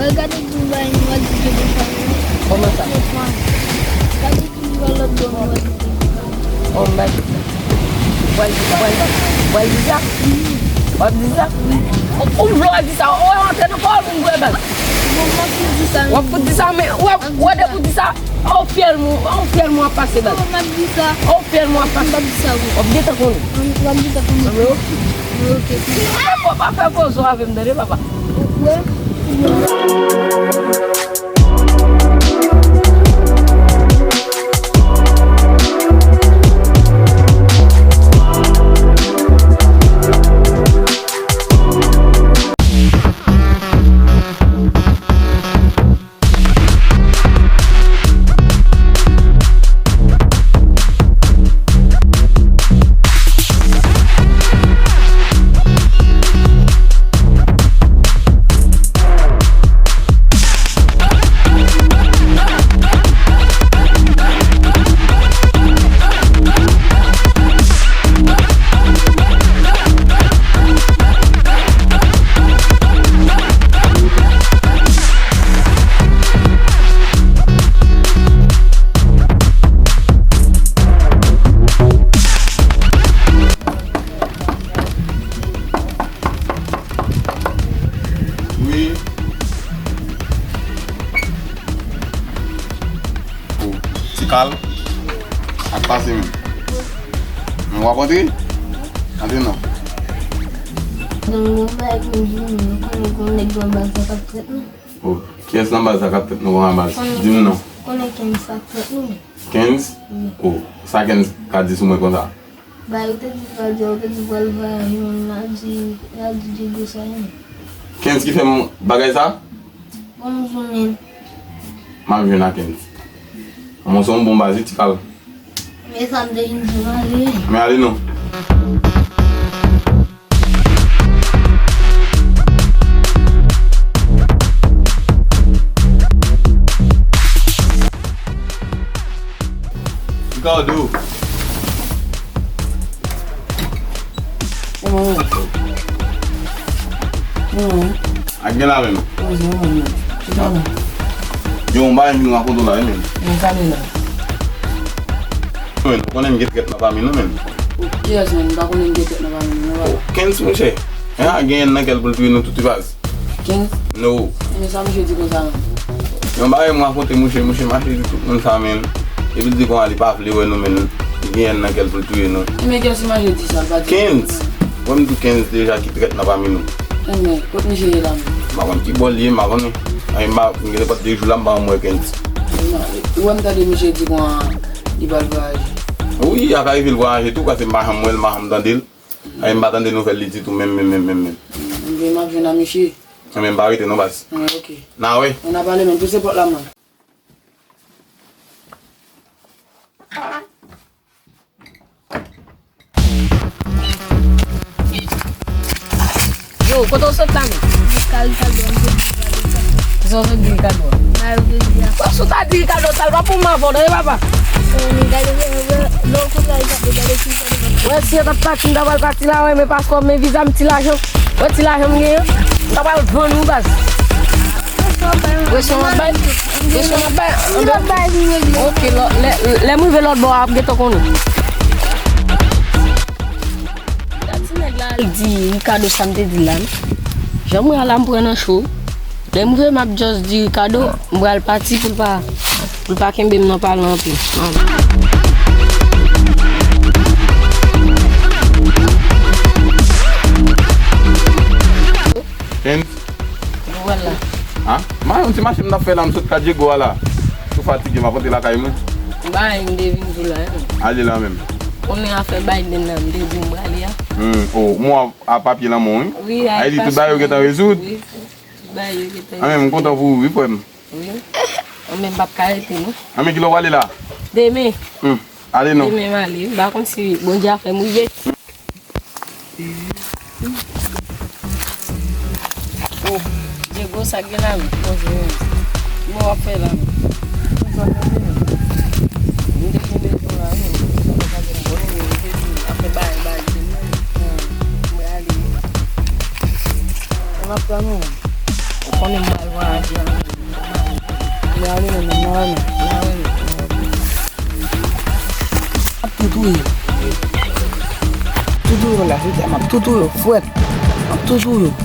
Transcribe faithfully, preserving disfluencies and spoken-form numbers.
Gade pou bay nou a di de konsa. Kòman sa? Gade pou nou lòt bò nou a di de konsa. Bon, m bay. W pral di, w pral, w pral di sa? W ap di sa? Ou, ou vle w di sa? Ou antre nan pawòl pou m vre baz. Bon, m ap di sa. W ap fout di sa, men w ap, w ap de pou di sa. Ou fyèl mwen, ou fyèl mwen ap pase baz. M ap di sa. Ou fyèl mwen ap pase. M ap di sa, wi. W ap gentan konnen. M ap gentan konnen. Anben, oke. Oke. Pa fè, pa fè kozo avè m, tande, papa. Wi. Wi. O, Ti Kal, sa k pase menm? Men w ap antre? Antre non. Donk, mwen pa ek moun di nou, nou konnen gon nèg nan baz la k ap trèt nou. O, kiyès nan baz la k ap trèt nou kòman baz? Di m non. Konnen Kenz sa k trèt nou. Kenz? Wi. O, sa Kenz ka di sou mwen konsa? Ba, yo te di, yo te di pral voyaje, men la di, la di Diego sa, non. Kenz ki fè m bagay sa? Bon, m jounen. M ap jwenn a Kenz. Mwen se yon bon baz, wi, Ti Kal. Men sa m te vin di w ale. Men ale non. Ricardo. Kòman w ye? Kòman w ye? Ak gen la menm. Poze w menm. Chita non. Gen yon bagay m vin rakonte w la, wi, menm. Yon kane la. Men, ou konnen m gen trèt nan pami nou, menm. Kiyès, menm? M pa konnen m gen trèt nan pami nou, non, papa. Kenz, monchè. Hein, genyen nan kè l pou l touye nou tout, baz. Kenz? No. Men sa misye di konsa menm? Yon bagay m rakonte mouche, mouche mache di tout moun sa menm. Epi l di konsa li pa vle wè nou menm. Li genyen nan kè l pou l touye nou. Enben kiyès ki mache di sa, l pa di. Kenz! Wè m di w Kenz deja ki trèt nan pami nou. Enben, kot misye ye la menm? M pa konn ki bò l ye, m pa konnen. Ay, m pa, m gen nenpòt de jou la, m pa janm wè Kenz. Enben, ou wè m tande misye di konsa li pral vwayaje. Wi, a ka rive l vwayaje tou, paske m pa janm wè l, m pa janm tande l. Ay, m pa tande nouvèl li ditou, menm, menm, menm, menm, menm. Enben, m ap jwenn a misye. Enben, m pa rete non, baz. Enben, oke. N a wè. Ann a pale, men pouse pòt la, man. Yo, kote w sot la, menm? Kal, kal, kal. Kisa w sot di Ricardo a? Sa yo te di a. Wè, si w ta di Ricardo sa, l pa pou m avè w, tande papa. Wè, si yo t ap pati, m ta pral pati la, wè, men paske w men viza m ti lajan. Wè ti lajan m genyen, m ta pral vann ou baz. Presyon w ap bay? Presyon w ap bay? Anben, oke, lè, lè, lè m rive lòt bò a, w ap gentan konnen. Gad ti nèg la al di Ricardo sa m te di l la, non. Jan m wè a la, m pran nan cho. Lè m rive, m ap just di Ricardo, m pral pati pou l pa, pou l pa kenbe m nan pale anpil. Kenz? Vwala. Ha? M a yon ti mache m t ap fè la, m sot ka Diego a la. Tou fatige, m ap antre lakay mwen. M pa gen, m te vin di w la, hein. Ale la menm. Konnen afè Biden nan, m te di w m prale a. Hmm, oh, mwen a papye nan men w, wi. Wi, Ayiti, tout bagay yo gentan rezoud. Wi, tout bagay yo gentan rezoud. Anben, m kontan pou ou, wi, frè m. Wi. Anben, m p ap ka rete, non. Anben, kilè w prale la? Demen. Hmm, ale non. Demen, m ale. M pa konn si Bondye a fè m rive. Oh, Diego, sa gen la, wi. Bonjou, wi. Kòman w ap fè la, wi? M te gen bezwen la, wi. Sa pa gen bon, wi. M te di, apre bagay, bagay, se mwen. Mwen ale, wi. Mwen ap tann ou. Konnen m pral vwayaje a. Mwen ale nan men mwen. Mwen ale. M ap tou touye. Tou touye la, se tè, m ap tou touye, frèt. M ap tou touye.